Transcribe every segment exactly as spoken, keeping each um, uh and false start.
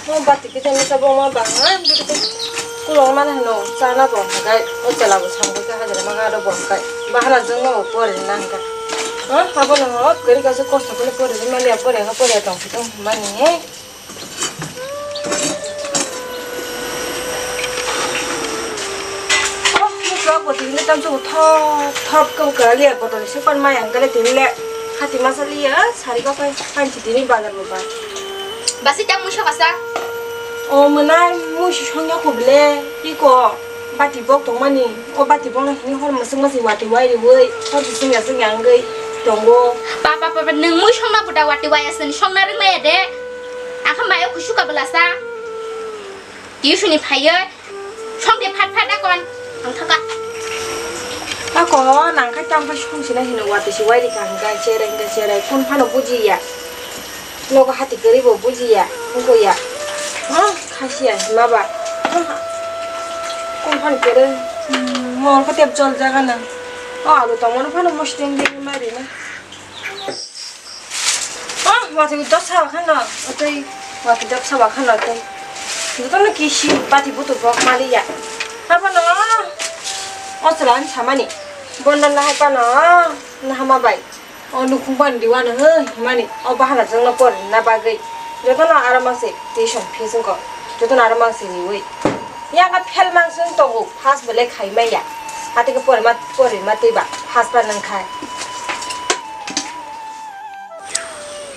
O bati kisa misa bo ma ba ha, bati kulong mana hino, chana bo hwnkhe, o chwla bo sambo khe hajira ma gado bo hwnkhe, bahana jwngma bo pore na hwnkhe. Ha, abo no hot kari kaisa kosto khe pore mani, pore ha pore tong tong mani. Oh, ni vlog bo tini tam thop thop kong kaliya botol se pan mai ang kale tini le hati masa liya sari ko kai kan tini bazar mo ba. Basi tam muisa basa. O mwnai musi songya ko ble iko bati bok tongmani o bati bok no hini hor musung masi wati wai riwi hor musung ya sung yang gwi tongo. Pa pa pa pa, nwng mui songna buda wati wai asani songna rwngmaya de. Akha mayo kusu ka belasa. Tiusuni phaiyo. Songde phat phat akon. Ang thaka. Ako nang khai tang phai song sina hino wati si wai rika hingka cherai hingka cherai kun phano bujiya. Nogo hati kwrwi bo bujiya. Hingko ya. Oh, khasiya hima ba. Oh, kun phano kwrwi. Hmm, mo ko tep jol jaga na. Oh, alu tong mo phano musting de mari na. Oh, watwi dopsa wakhano, watwi, watwi dopsa wakhano tei. Jotono kisi bati butu bok maliya. Abono, o chwla ani samani. Bondo nahai pano, nahama bai. O nukhung pano diwano, he, himani. O bahana jwngno por na bagwi. Jotono aro mangse tuition fees wngkho. Jotono aro mangse riwi. Yang ka fail mangse wng tongo, pass belai khai maya. Atike porima, porima twiba, pass pa nang khai.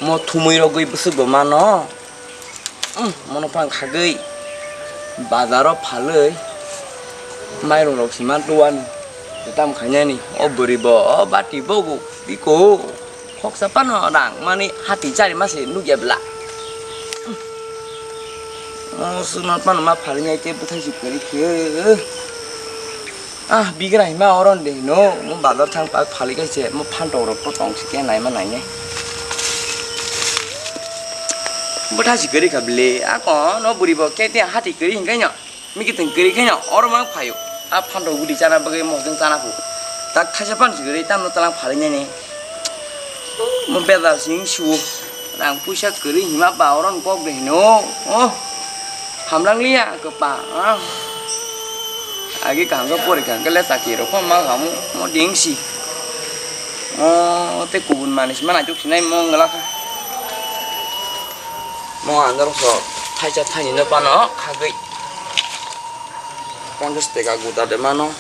Mo thumui rogwi bwswk bo mano. Umm, mono phang khagwi bazaro phalwi mairung rok si man tuani. Tam khainani o bwrwi bo o bati bogo biko khoksa phano rang mani hati chari mase nukya bla. Mo suna phano ma phalwi nai te bwthai si kwrwi khe. Ah, bigra hima oron de hino, mo bazar thang pa phali kai se, mo phantok rok to tong si khe naima nainai. Bwtha si kwrwi kha bile, a ko no bwrwi bo khe te hati kwrwi hinkai no, mikitwng kwrwi khai no, oro mang phaio. A phantok bwtwi chana bagwi mosdeng chana phu. Tak thaisa phan si kwrwi, tamno talang phali nai ni. Mo bejal sing suo. Rang puisa kwrwi hima ba oro kok de hino. Oh. Hamlang liya kwpa. Ah. Agi kaham khe pori kaham khe le chakri rok ma khamu. Mo ding si. Oh, te kubun manis ma naituk sinai mo ngla kha. Mo andar so thaisa thaini no pano khagwi. Ponchas teka guta de mano.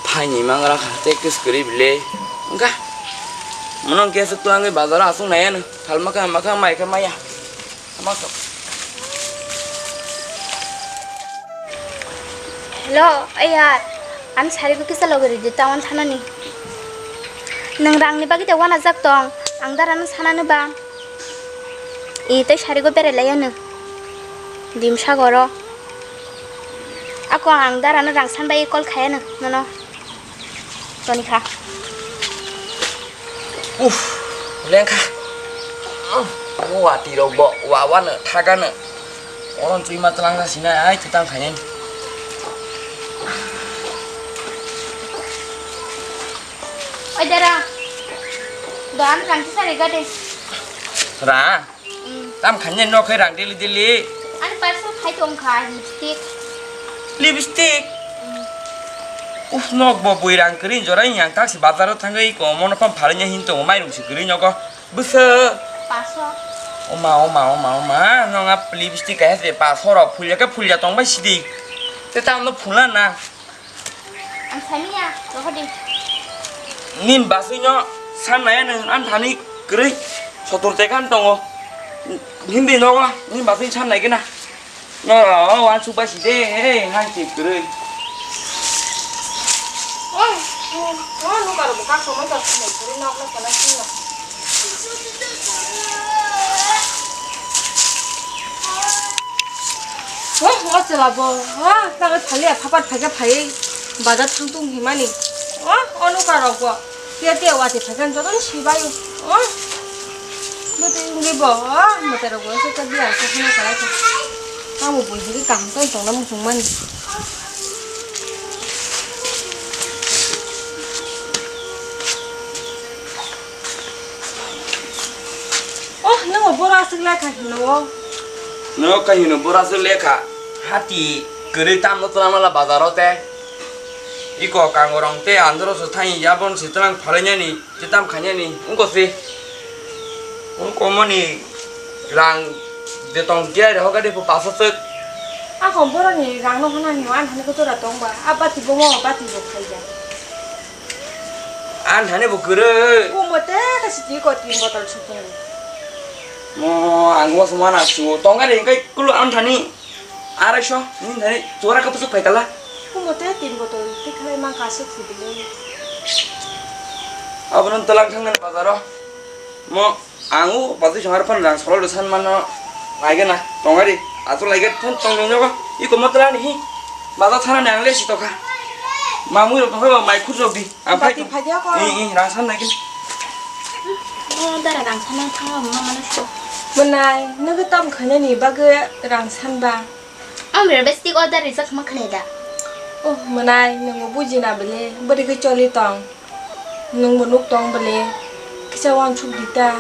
Phaini mangra kha, tei kwskwrwi bile. Wngkha. Mono hwnkhe aswk twlangwi bazaro aswk naiya no. Phalma kha, ma kha, mai kha, maya. Ama sok. Hello, ayar. Ang sari bo kisa logi ridi, town thanani. Nwng rangni bagwi de wanajak tong. Ang dara no sanani ba. I tei sarigo berai lai ano. Dimsagoro. Ako ang darano rang san bai call khai ano nono. Toni kha. Uff, lengkha. Uff, mo wati rok bo wa wa no thaga no. Oron twi ma tlang na sina ai tang khai. Oi dara. Do ano rang kisa rega de. Ra. Mm. Tam khainai nok hai rang daily daily. Ani parsa khai tong kha lipstick. Lipstick? Mm. Uf, nok bo bui rang kwrwi jorai yang taksi bazaro thangwi ko mono phang phalnya hin tongo mairung si kwrwi nogo. Bwswk? Paso. Oma, oma, oma, oma, nong a lipstick kaisa de paso rok phulya khe phulya tong bai sidi. Te tam no phulna na. Ang sani ya, rohor di. Nin basui no san nai nang an thani kwrwi sotor tekan tongo. Hindi nogo nin basui san nai gina. No, o wan su basi de, hei, hang tip kwrwi. Oi, o, o, nuka rok bwkak somoi tor somoi kwrwi nok nok kana sino. Oh, o chwla bo, oh, tamo thaliya phapat phaikhe phaiwi bazar thang tung himani. Oh, o nuka rok bo, tia tia wati phaikhe jotono sibai. Oh, bwtwi wngwi bo, oh, mwtai rok bo se ta biya se kheno kalai kha. Tamo bui hwnkhe kaham tong tongna muchung mani. Oh, nwngo boro aswk lai kha hino. No kahino bora se lekha. Hati kwrwi tamno twlang mala bazaro te. Iko kangorong te andro se thani yabon se twlang phalainani, te tam khainani, ungko se. Ungko moni rang de tong dia re hoga de pu pasa sek. Ako boroni rang no hana ni wan hani ko tora tong ba. Abati bo mo abati bo khaija. An thani bo kwrwi. Kumo te ka siti ko tin botol sukung. Mo ang bo sumana su tonga de kai kulu an thani. Arai so, ni thani chora ka pusuk phaitala. Kumo te tin botol ti khlai ma ka suk sibile. Abono tolang thangnan bazaro. Mo ang u bazui songar phan rang solo san mano. Laigena, tongari. Atu laiget thon tong nyogo. Iko matla ni hi. Baza thana ni ang le sitoka. Mamui rok tongkha mai khur rok di. Ang phai Bati phai dia ko. Ih, ih, rang san nai kin. Mo dara rang san nang thang mo mana so. Mwnai, nogo tam khainani bagwi rang san ba. Ang bere bestik order rijak ma khne da. Oh, mwnai, nwngo buji na bele, bwrwi khe choli tong. Nwngbo nuk tong bele, kisa wansuk di ta.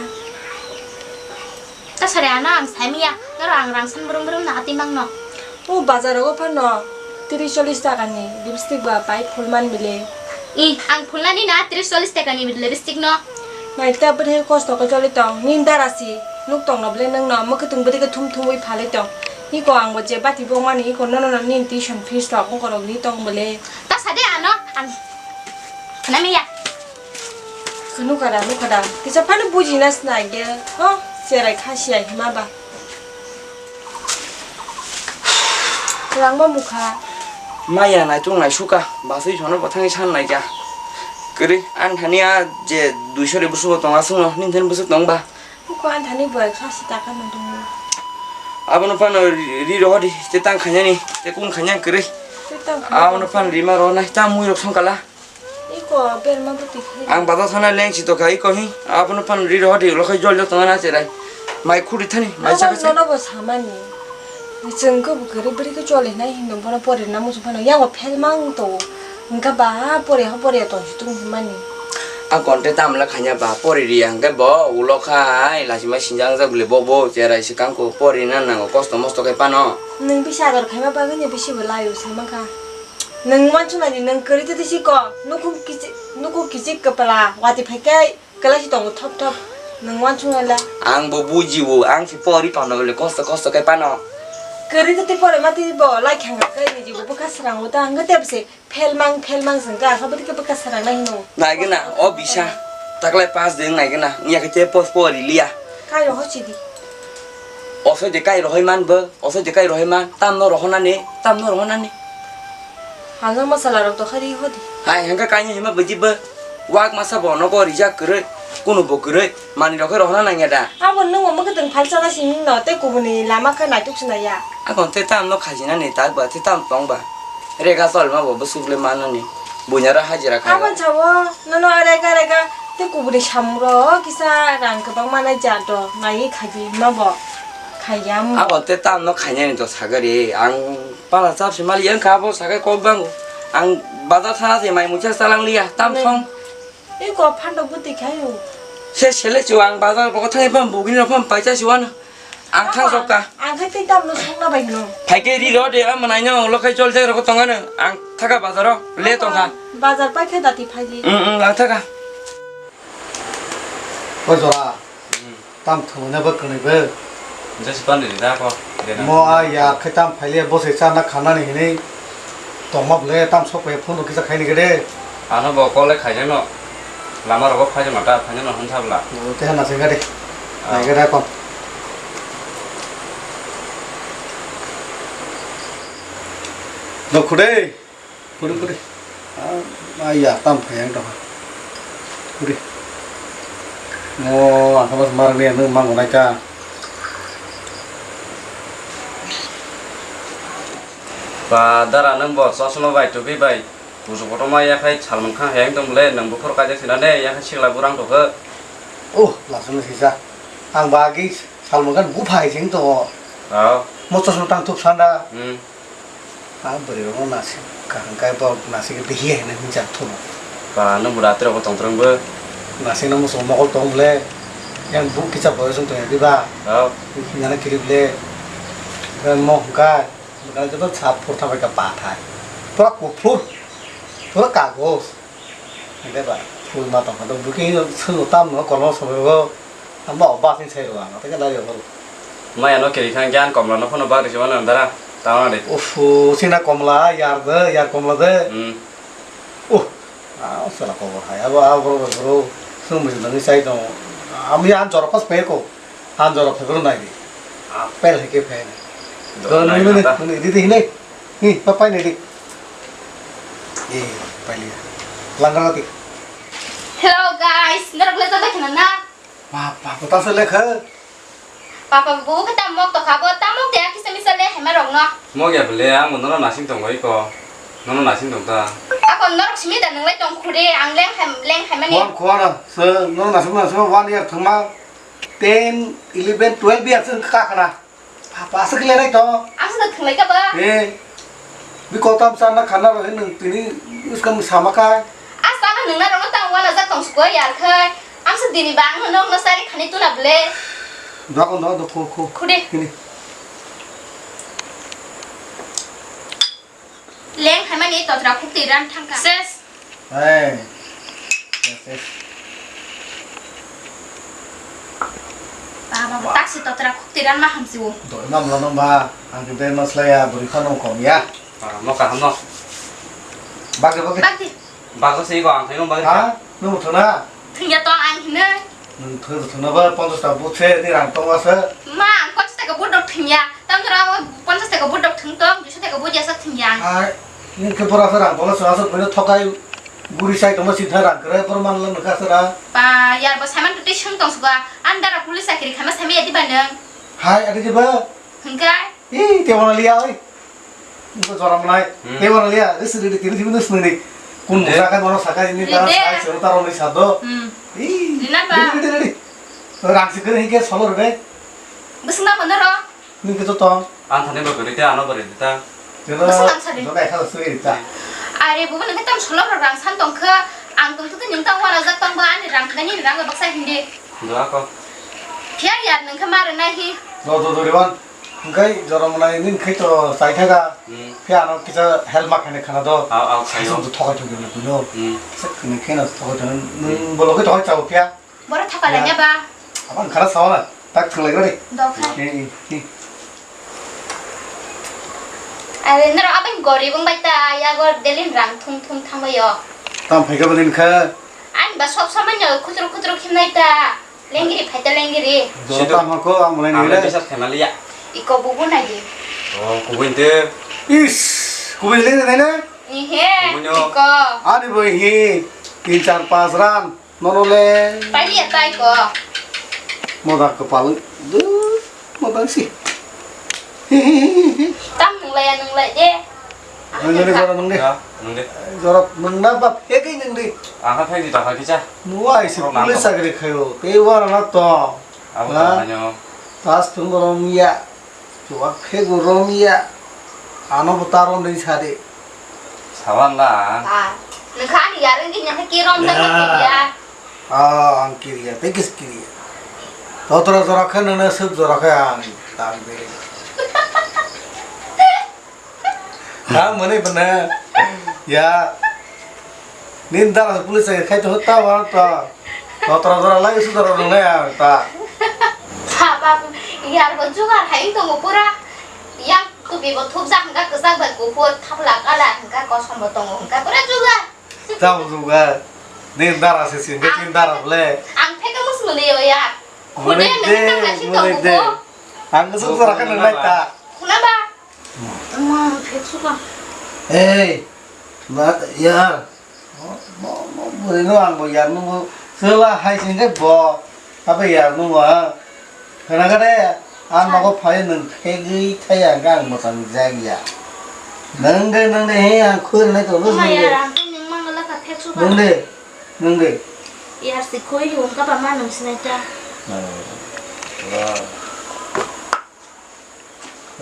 Ta sare ano ang saimiya, noro ang rang san brum brum na hati mangno. O bazar rogo phano tris chollis taka ni lipstick ba pai phul man bile. I, ang phulnani na tris chollis taka ni lipstick no. Nai ta bwrwi kosto khe choli tong, nin dara si nuk tong no bile nwng no mwkhwtwng bwrwi khe thum thumwi phalwi tong. Iko ang bo je bati bo mani iko no no no nin tuition fees rok ungko rok ri tong bile. Ta sade ano ang namiya. Nukha da, nukha da. Kisa phano buji na sinai de. Ho, cherai kha siya hima ba. Rangma mukha. Maya nai tung nai suka. Basui sono bo thangwi san nai kya. Kwrwi, ang thani a je duiso ri busugo tonga sungno, nin thani busuk tong ba. Buko ang thani bo ekso asi taka no tongo. Abono phano ri, ri rohor di, te tang khainani, te kun khainani kwrwi. Te tang khainani. Abono phano rima rohor nai, ta mui rok song kala. Iko berma bwtwi khe. Ang bazar thana lengsi tokha iko hi. Abono phan ri rohor di ulo khai jol jol tongna cherai. Mai khuri thani, mai Nobo, chakha chai. Nono bo samani. Chwng khe bo kwrwi bwrwi khe choli nai hinwi bono pori na muchung phano. Yango fail mang to. Hwnkhe ba pori ha pori ya tongsi tung himani. A konte tamla khanya ba pori ri ya hwnkhe bo ulo khai lachima sinjang jak bwle bo bo cherai se kangko pori na nango kosto mosto khai pano. Nwng bisi ador khaima bagwi ni bisi bo laio sai mankha. Nwng wansuknani nwng kwrwi twi twi si kok, nukhung kichik, nukhung kichik kwpla, watwi phai khe kwlai si tongo thop thop, nwng wansuknai le. Ang bo bujiwo, ang se pori tongna bole kosto kosto khe pano. Kwrwi twi twi pori ma twi bo lai khang khe niji bo bwkha srango ta, ang khe tei bwse phel mang phel mang se wngkha, asa bwtwi khe bwkha srangnai hino. Naigwna, o bisa, taklai pass de wng naigwna, wngya khe tei post pori liya. Kai rohor si di. Osoi de kai rohoi man bo, osoi de kai rohoi man, tamno rohonani, tamno rohonani. Hangjak masala rok tokha ri hodi. Hai hangka kainwi hima bwdi bo. Wak masa bo nogo rijak kwrwi, kunu bo kwrwi, manwi rok khe rohorna nangya da. Abo nwng bo mwkhwtwng phalsa na simi no tei kubuni lama khe naituk se naiya. Akon tei tamno khajinani tak ba tei tam tong ba. Rega cholma bo bwswk le manani. Buini aro hajira khaio. Abo sawo nono rega rega tei kubuni samung rok kisa rang kwbang manai ja do naiwi khaidi hima bo. Khaiya mo. Abo tei tamno khainani to sagari ang. Pala chap se mali wngkha, abo sakai kok bango. Ang bazar thana se mai muicha chalang liya, tam thong. Iko phando bwtwi khaio. Se sele chu ang bazar bo thangwi phan bugini rok phan paisa si wano. Ang thang jokka. Ang khai tei tamno songna bai no. Phaike ri ro de, am nai no lo khai chol jak rok tongano. Ang thaka bazaro le tongkha. Bazar pai khe dati phaidi. Mm, mm, ang thaka. O jora. Tam thwngna ba kwnwi bo. Jesi pan ri da ko. Mo a ya khe tam phaile bo se chana khanani hinwi tongma bwle tam sok pai phone kisa khaini gede. Ano bo kole khaijano. Lama rogo phaijano ta phaijano hon sabla. Te hana se gade. Ah. Nai gede kon. No khude. Kuri, kuri. Ah, ah, ya, tam kaya yang tong. Kuri. Mo, ang khamas mar ni, anu mang nai ka. Ba, dara nang bo, chosma bai, tupi bai. Kusu kotorma yakhai Salman Khan hayang tong le, nang bukhor kaijak sina ne, yakhai sikla burang tokhe. Oh, langsung sisa. Ang bagi Salman Khan buphai jeng tongo. Oh. Mo chosma tang thup sanda. Hmm. Ah, bwrwi rokno nasik kaham khe bo nasik bihi hai hinwi hwnjak thung. Ba, nwng bo ratri rokbo tongtwrwng bo. Nasik no muchung mokol tong bwle. Yang buk kisa boyos wng tong di ba. Oh. Hinana kiri bwle. Mo hwnkhe, bwkha joto sap phur thabai kha pathai. Pura kuphur, pura kagos. Hwnkhe ba, phul ma tongkha do, bwkhe swngno tamno kolmo somogo, amo bas ni sai rw ang, tei khe lai rw. Maya no kiri khan gyan komla no phano bagri se mano dara, tama de. Uff, sina komla, yar de, yar komla de. Hmm. Uh, ah, sala kobor hai. Abo, abo, bro, bro. Sung bisi nangni sai tong. Ami an jora pas pe ko. An jora pe ko nai di. Apel hai ke pe. Do nai nai, ta. Nai di di nai. Ni, pa pai nai di. Eh, pai li. Langga lagi. Hello guys, norok le jada khna na? Papa, kota se lekha. Papa, bubu khe tam mok tokha bo, tam mok ya kisa misa le hema rok no. Mok ya bele, ang bo nono nasing tong bai ko. Nono nasing tong ta. Ako norok simi da nang lai tong khure, ang leng hai, leng hai mani. Wan khwara, se nono nasing ma se one year thangma, ten, eleven, twelve year se ka khana. Papa, aswk khlai nai to? Aswk da thwnglai ka ba? Eh, bi kotam sana khana ro hin nung tini uskam sama kai. Asa na nung na rong tang wala jak tong sukoi yar khai. Amsa dini bang no nong no sari khani tuna ble. Dok, dok, dok, kho, kho. Khude. Ini. Leng hai mani totra khuk twi ran thangka. Ses. Hey. Yes, yes. Baba, bo taksi totra khuk twi ran ma hamsi o. Doi mam lo nang ba, ang ke ben mas la ya, buri khano kom ya. Ah, mo kaham no. Bagri, bagri. Bagri. Bagri se ko ang khai no bagri. Ha? Nung thona? Thwngya tong ang hinwi. Nung thwng thwngna ba ponchash taka but se ni rang tong asa. Ma, ang ponchash taka but rok thwngya. Tam jora o ponchash taka but rok thwng tong, duiso taka but yasa thwngya ang. Ai, nung khe bora sa rang tong asa, asa bino thokai guri sai tong si thang rang kre por man lang kha sara. Pa, yar bo saiman tu tei sung tong suga. Andara police chakri khama sami yadi ba nung. Hai, adi ba? Hingkai? Ih, te wana liya oi. Nung to joram nai. Hmm. Te wana liya, ris ri ri, tiri tiri nus nung ri. Kun musa kan wana saka ini kan, sai seru taro ni sado. Hmm. Ih, rina ba? Ri ri ri ri. Rang si kiri hingke solo re. Bwswk na bono ro? Nung kito tong. Ang thani bo kiri te ano bo ri ta. Jono, bwswk ang sari. Jono ekha sui ri ta. Are bubu nung tam solo ro rang san tong kha. Ang tong tu nung tam wana jak tong ba ani rang thani rang baksa hindi. Do ako. Phiya yar nung kha mar nai hi. Do do do ri wan. Hingkai jorom nai nini khai to chai thaga. Hmm. Phiya ano kisa help ma khainai khana do. Aw, aw, khaio. Sum to thokai thok ni buino. Hmm. Sek ni khaina thokai thok. Hmm. Nung bolo khai thokai chao phiya. Boro thokai lanya ba. Abang khana sawana. Tak thung lai gari. Do khai. Eh, eh, eh. Are nero abang gori bung bai ta ya gor delin rang thum thum thang bai yo. Tam phai ka balin kha. Ani ba sob samanya khutru khutru khimnai ta. Lengiri, phaita lengiri. Jora tamo ko, ang mulai nang le. Bisa khaima liya. Iko bubu nai di. Oh, kubui te. Is, kubui le nai na? Ihe, kubui no. Iko. Ani bo hi, tin char pas ran, nono le. Pai liya tai ko. Moda kepal, du, moda si. Tam nung lai ya nung lai de. Nung de, jora nung de. Ya, nung de. Jora nung na ba phegwi nung de. Aha phegwi ta kisa. Muai se police chakri khayo. Tei wara na to. Abo ha? Tong nai no. Tas tung borom ya. Chuak phegu rom ya. Ano bo taron de sade. Sawan la. Ah, nung kha ani yareng di nyakha ki rom da ya. Ah, ang kiriya, thank you, kiriya. Totra jora khe nana sub jora khe ang tang beri. Ha, mane bana. Ya. Nin dara police khai to ta wa ta. Totra jora lai su jora nang ya ta. Ha, babu, yar bo jugar hai to pura. Yang tu bi bo thup jak ga kajak bai ko thapla kala ga kosom bo tongo ga pura jugar. Tamo juga. Ni dara se sin, ni dara ble. Ang pheka mus muni yo ya. Khude nang tang na si to ko. Ang su sara kan nai ta. Khuna ba. Ma phek su ka. Hey. Ma ya. Mo mo mo buri no ang bo ya no. Sela hai sin de bo. Apa ya no wa. Khana kare, ang nogo phai nwng phegwi thaya hwnkhe ang mwchang jak ya. Nwng de, nwng de, he, ang khoi rwnai tongo, nwng de. Nwng de, nwng de. Yar si khoi ri wngkha ba ma nwng sinai ta. Oh.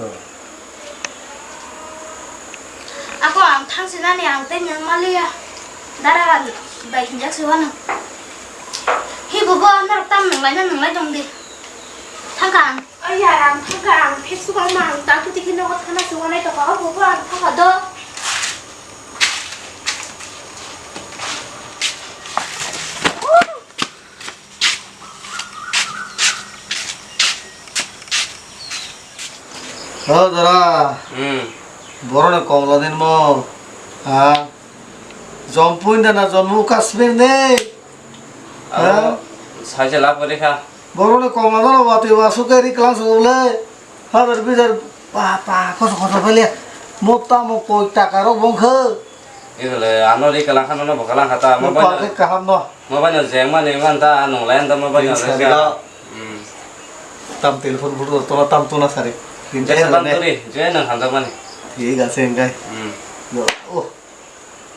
Oh. Ako ang thang sinani ang tei nwng maliya. Dara bai hinjak si wano. Hi bubo norok tam nwng lai na nwng lai tong di. Thangka ang. Yar ang thangkha, ang Facebook ang ma ang ta kuti khe nogo thana se wanai tongkha, o bo ang thangkha do. O dara. Hmm. Borok ni komla din mo. Ha? Jompui da na Jammu Kashmir ni? Abo ha? Saise lab kori kha. Borok ni komla dano watwi wasuk khe ri klang suk le. Hazar bijar pa pa koso koso phele. Mota mo koi taka rok bong khe. Iro le ano ri klang kha no bo klang kha ta mo bai. Kaham no. Mobile no jeng mani man ta nung lai ta mobile no sari ga. Hmm. Tam telephone photo to tam to na sari. Jeng tam to ri, jeng nang hamjak mani. Thik ase engkai. Hmm. Oh.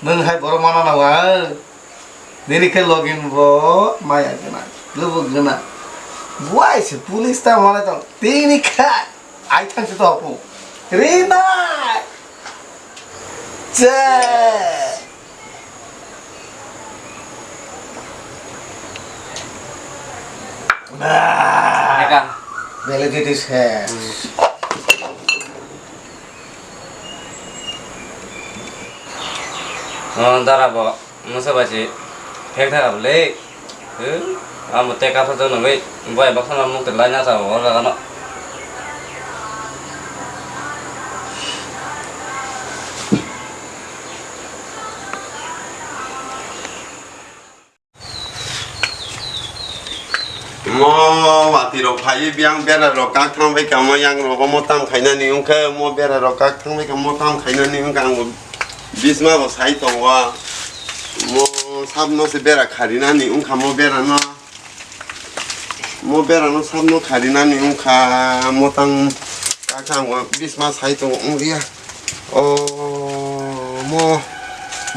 Nung hai borok mana na wa. Nini khe login bo maya gana. Lubu gana. Buai se police ta mana tong. Tini kha. Ai thang se to pu. Rina. Che. Eka. Validity se. Hmm. Oh, dara bo. Masa bai se phek thaka bwle. Amo tei kapha to nungwi bai baksa no mukti lai na sa o jaga no. Mo watwi rok phaiwi biyang bera rok kak thang bai kamo yang rogo mo tam khainani wngkhe mo bera rok kak thang bai kamo tam khainani wngkha ang. Bisma bo sai tongo. Mo sabno se bera kharinani wngkha mo bera no. Mo bera no sabno kharinani wngkha mo tang kaka ang bisma sai tongo wngya. O mo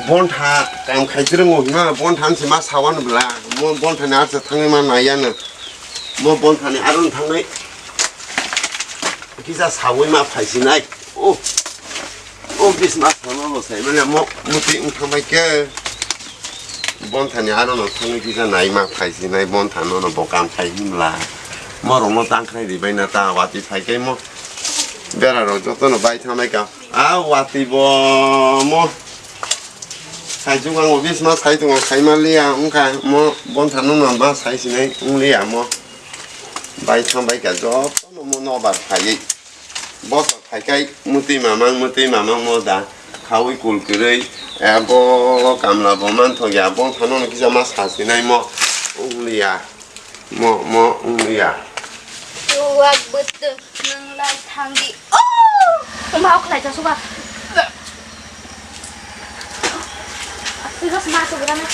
bontha kam khaitwrwngo hima bontha se ma sawan bla mo bontha ni arsa thangwi ma naiya no. Mo bontha ni aron thangnai kisa sawi ma phaisinai. O. O bisma sama bo sai manya mo muti wng thang bai khe. Bonthani aro no thangwi kisa nai ma phai si nai bonthano no bo kam khai himla. Mo rok no tang khai ri bai na ta wati phai khe mo. Bera rok joto no bai thang nai ka. A wati bo mo. Sai chung ang bisma sai tung sai ma liya wng kha mo bonthano no ma sai si nai wng liya mo. Bai thang bai kha joto no mo no bar phai. Bosok phaikai mutwi mamang, mutwi mamang mo da khaui kul kwrwi, eh, bo kamla bo manthok ya, bo phano no kisa ma sasinai mo wng liya, mo, mo wng liya. Chuwak bwtwk nwng lai thang di. Oh! Ma khlai cha suka. Twi bas ma suka na.